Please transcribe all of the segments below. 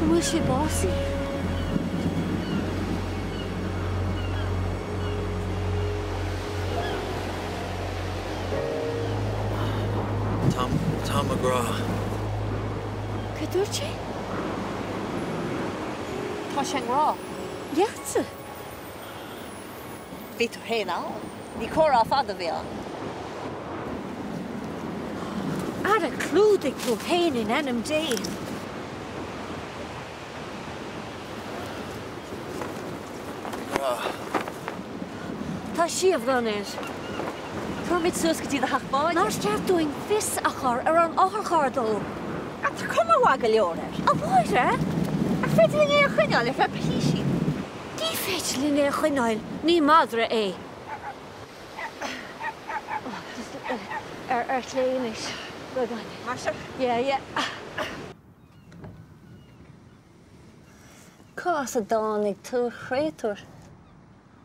An bhfuil sé básaithe? Tom, Tom McGraw. Cad dúirt sé? Tá sé i ngrá. Leatsa? Bhí tú féin ann. Ní comhrá fada a bhí ann. Ara clúdaigh tú féin in ainm Dé! Tá siabhrán air. Tabharfaimid suas go dtí do theach báid é. Nár cheart dúinn fios a chur ar an otharcharr dó? Tá cuma mhaith go leor air. A Mháire! Ar féidir linn é a choinneáil ar feadh písín? Ní féidir linn é a choinneáil, ní madra é. Ar ar chlé anois, beagán. Mar seo? Yeah, yeah. Cá as a dtáinig tú, a chréatúir?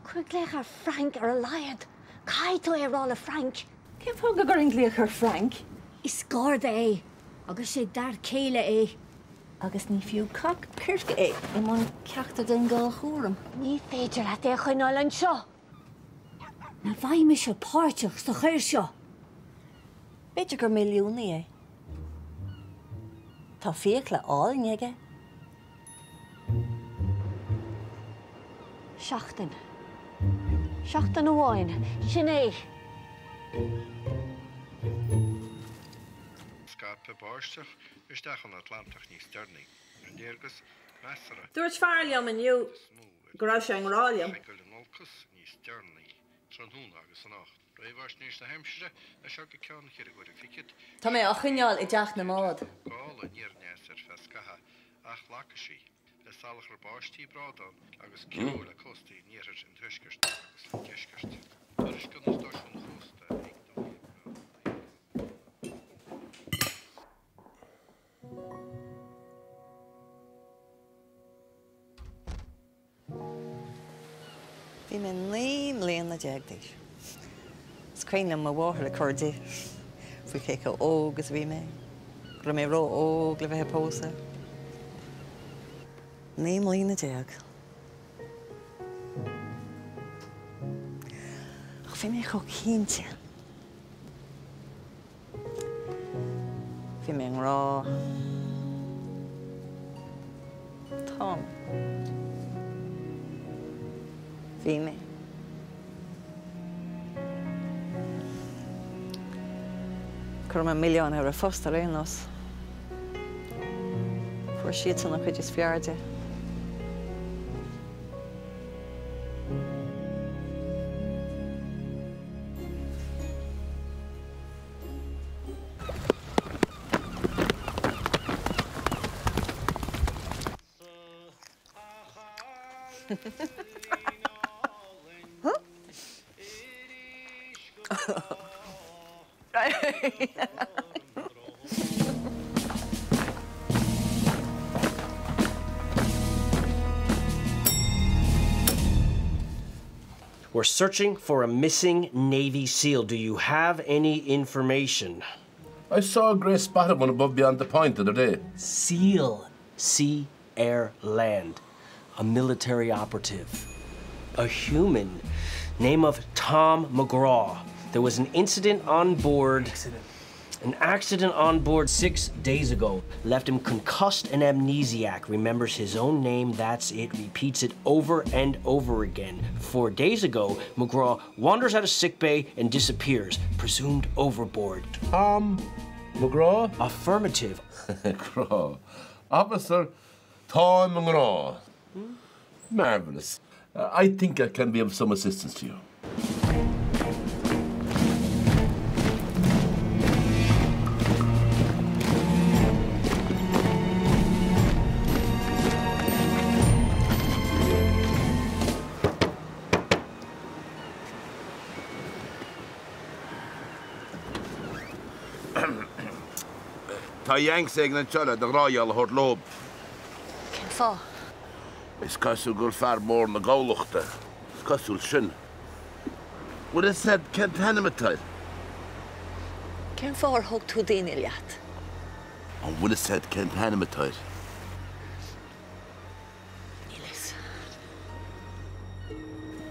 Cuir glaoch ar Frank ar a laghad. Caithfidh tú é a rá le Frank. Cén fáth go gcuirfinn glaoch ar Frank? Is garda é agus sé d'fhear céile é. Agus ní fiú cac coirce é i mbun ceachtar den dá chúram. Ní féidir leat é a choinneáil anseo. Ní bheidh mise páirteach sa choir seo. B'fhéidir gur milliúnaí é. Tá fiacla álainn aige. Seachtain. Seachtain amháin. Sin é. Scaipfidh báisteach isteach ón Atlantach níos deireanaí. An léargas measartha Dúirt fear liom inniu is mó go raibh sé i ngrá liom. ag dul in olcas níos deireanaí tráthnóna agus anocht. Réamhaisnéis na haimsire as seo go ceann cheithre huaire fichead. Tá mé á choinneáil i dteach na mbád. Gála aniar aneas ar feadh scaithimh ach lagfaidh sí. Beidh salachar báistí, brádán agus ceo le cóstaí an iarthair, an tuaiscirt agus an deiscirt. Tuairisc ó na stáisiúin chósta ag 12:09. Bhí mé 19 mbliana d'aois. Is cuimhin liom mo mháthair ag cur di faoi cé chomh óg is a bhí mé, go raibh mé ró-óg le bheith ag pósadh. 19 mbliana. Ach bhí mé chomh cinnte. Bhí mé i ngrá. Táim. Bhí mé. Chuir mé milleán ar a phost ar aon nós. Fuair siadsan an chuid is fearr de. We're searching for a missing Navy SEAL. Do you have any information? I saw a grey spotted one above beyond the point the other day. SEAL. Sea, air, land. A military operative. A human. Name of Tom McGraw. There was an incident on board. Accident. An accident on board six days ago left him concussed and amnesiac. Remembers his own name, that's it, repeats it over and over again. Four days ago, McGraw wanders out of sickbay and disappears, presumed overboard. Tom McGraw? Affirmative. McGraw. Officer Tom McGraw. Marvelous. Uh, I think I can be of some assistance to you. Tá Yanks éigin anseo le do ghrágheal a thabhairt leob. Cén fáth? Is cosúil gur fear mór na gcabhlachta. Is cosúil sin. Bhfuil fhios a'd cén t-ainm atá air? Cén fáth ar thug tú daoine leat? An bhfuil fhios a'd cén t-ainm atá air?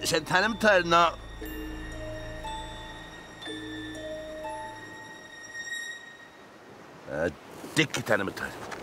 Is é an t-ainm atá air ná. Dick an t-ainm atá air.